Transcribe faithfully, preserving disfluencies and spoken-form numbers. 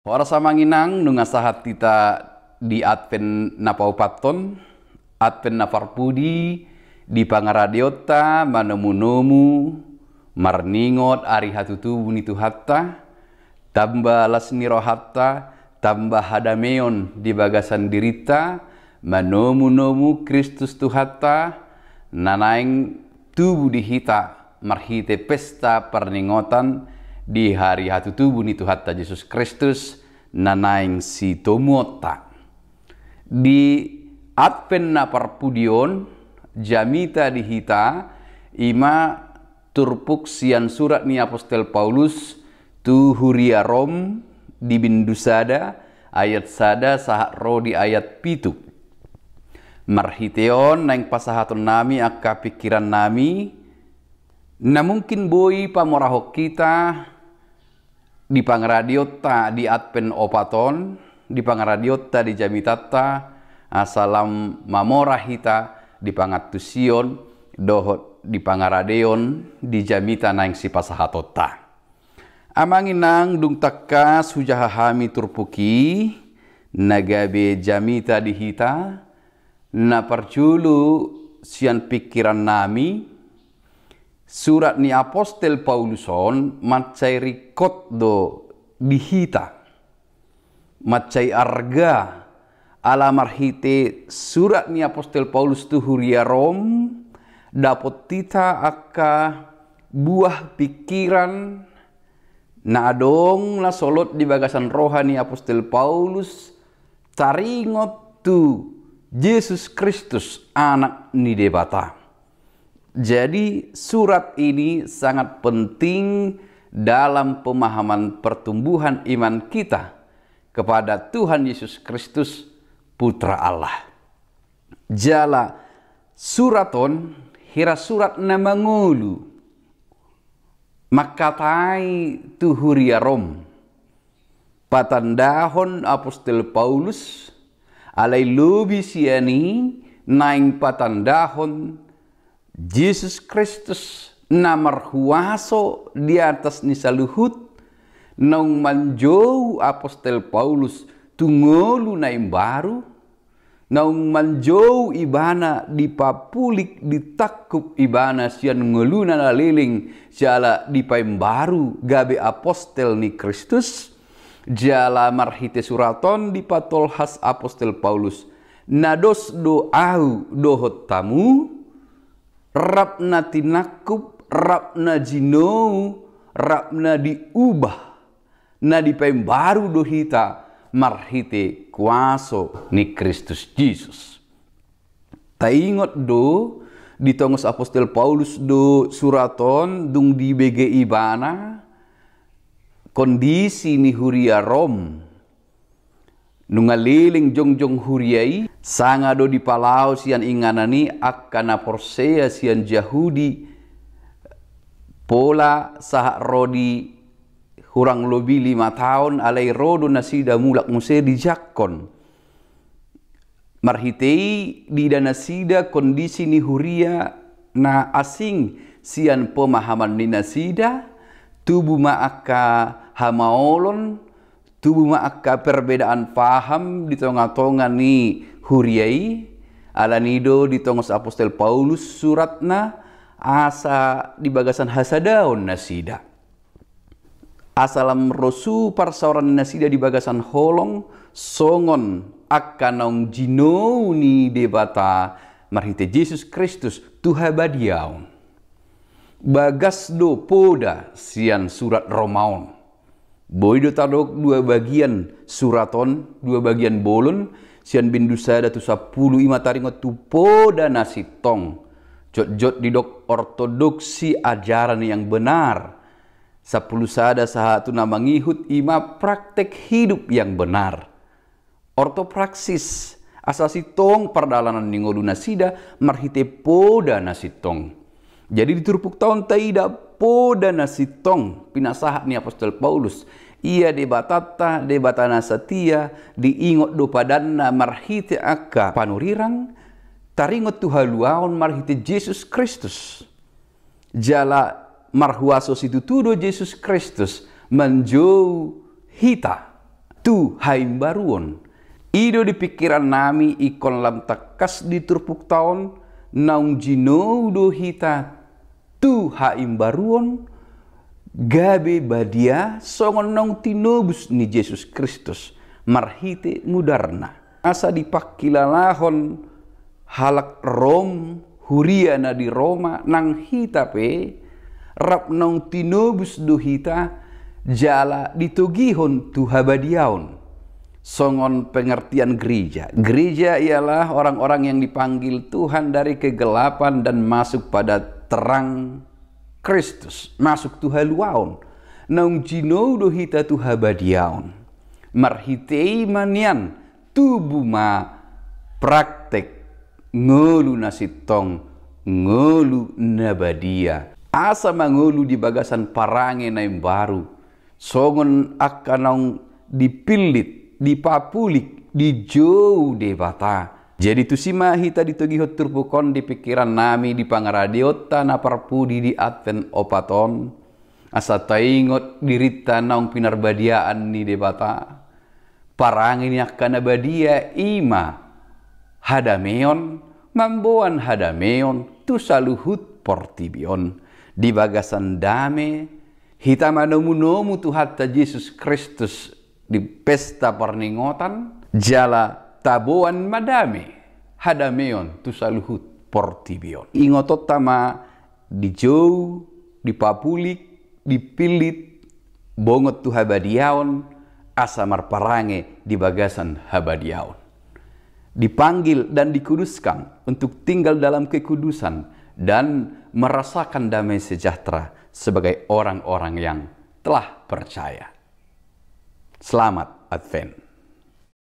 Horas amang inang, nunga sahat hita di Advent na paopathon, Advent na parpudi, di pangaradeonta manomunomu marningot ari hatutubu ni Tuhanta, tamba las ni rohanta, tamba hadameon di bagasan dirinta, manomunomu Kristus Tuhanta, na naeng tubu di hita marhite pesta parningotan di ari hatutubu ni Tuhanta Jesus Kristus na naeng sitomuonta. Di Advent na parpudi on, jamita di hita, ima turpuk sian surat ni apostel Paulus tu huria Rom di bindu sada, ayat sada sahat ro di ayat pitu. Marhite on naeng pasahatonnami angka pingkirannami, na mungkin boi pamorahon hita di pangaradeonta di Advent opat on, di pangaradeonta di jamitanta, asa lam mamora hita di pangantusion dohot di pangaradeon di jamita naeng sipasahatonta. Amang inang, dung tangkas hujaha hami turpuk i, na gabe jamita di hita, na parjolo sian pingkirannami, surat ni apostel Paulus on mansai ringkot do di hita, mansai arga, ala marhite surat ni apostel Paulus tu huria Rom, dapot hita angka buah pingkiran na adong na solot di bagasan roha ni apostel Paulus, taringot tu Jesus Kristus, Anak ni Debata. Jadi, surat ini sangat penting dalam pemahaman pertumbuhan iman kita kepada Tuhan Yesus Kristus, Putra Allah. Jala surat on hira surat na mangolu, mangkatai tu huria Rom. Patandahon apostel Paulus, alai lobi sian i naeng patandahon Jesus Kristus na marhuaso di atas ni saluhut, naung manjou apostel Paulus tu ngolu na imbaru, naung manjou ibana dipapulik, ditangkup ibana sian ngoluna na leleng, jala dipaimbaru gabe apostel ni Kristus. Jala marhite surat on dipatolhas apostel Paulus, na dos do ahu dohot hamu, rap na tinangkup, rap na jinou, rap na diubah, na dipaimbaru do hita marhite kuaso ni Kristus Jesus. Taingot do, ditongos apostel Paulus do surat on dung dibege ibana kondisi ni huria Rom. Nunga leleng jongjong huria i, sanga do dipalao sian inganan i angka na porsea sian Jahudi, pola sahat ro di hurang lobi lima taon, alai ro do nasida mulak muse dijangkon. Marhite i diida nasida kondisi ni huria na asing sian pemahaman ni nasida, tubu ma angka hamaolon, tubu ma angka perbedaan paham di tonga-tonga ni huria i. Alani i do ditongos apostel Paulus suratna, asa di bagasan hasadaon nasida, asa lam rosu parsaoran nasida di bagasan holong, songon angka naung jinou ni Debata marhite Jesus Kristus tu habadiaon. Bagas do poda sian surat Roma on. Boi do tadok dua bagian surat on, dua bagian bolon, sian bindu sada tu sampulu, ima taringot tu poda na sintong. Jotjot didok ortodoksi, ajaran yang benar. Sampulu sada sahat tu na mangihut, ima praktek hidup yang benar. Ortopraksis, asa sintong pardalanan ni ngolu nasida marhite poda na sintong. Jadi di turpukta on taida poda na sintong pinasahat ni apostel Paulus. Ia Debatanta Debata na satia, diingot do padanna marhite angka panurirang, taringot tu haluaon marhite Jesus Kristus. Jala marhuaso situtu do Jesus Kristus manjou hita. tu haimbaruon. I do di pingkiran nami ingkon lam tangkas di turpukta on, naung jinou do hita tu haimbaruon, gabe badia songon naung tinobus ni Jesus Kristus marhite mudarna. Asa dipangkilalahon halak Rom, huria na di Roma, nang hita pe rap naung tinobus do hita jala ditogihon tu habadiaon. Songon pengertian gereja. Gereja ialah orang-orang yang dipanggil Tuhan dari kegelapan dan masuk pada terang Kristus, masuk tu haluaon. Naung jinou do hita tu habadiaon. Marhite i ma nian tubu ma praktek ngolu na sintong, ngolu na badia. Asa mangolu di bagasan parange na imbaru, songon angka naung dipillit, dipapulik, dijou Debata. Jadi tusi ma hita ditogihon turpuk on di pingkiran nami di pangaradeonta na parpudi di Advent opat on, asa taingot dirinta naung pinarbadiaan ni Debata. Parange ni angka na badia i ma hadameon, mamboan hadameon tu saluhut portibi on. Di bagasan dame, hita manomunomu Tuhanta Jesus Kristus di pesta parningotan, jala taboan ma dame, hadameon tu saluhut portibi on. Ingotonta ma dijou, dipapulik, dipillit, bongot tu habadiaon, asa marparange di bagasan habadiaon. Dipanggil dan dikuduskan untuk tinggal dalam kekudusan dan merasakan damai sejahtera sebagai orang-orang yang telah percaya. Selamat Advent.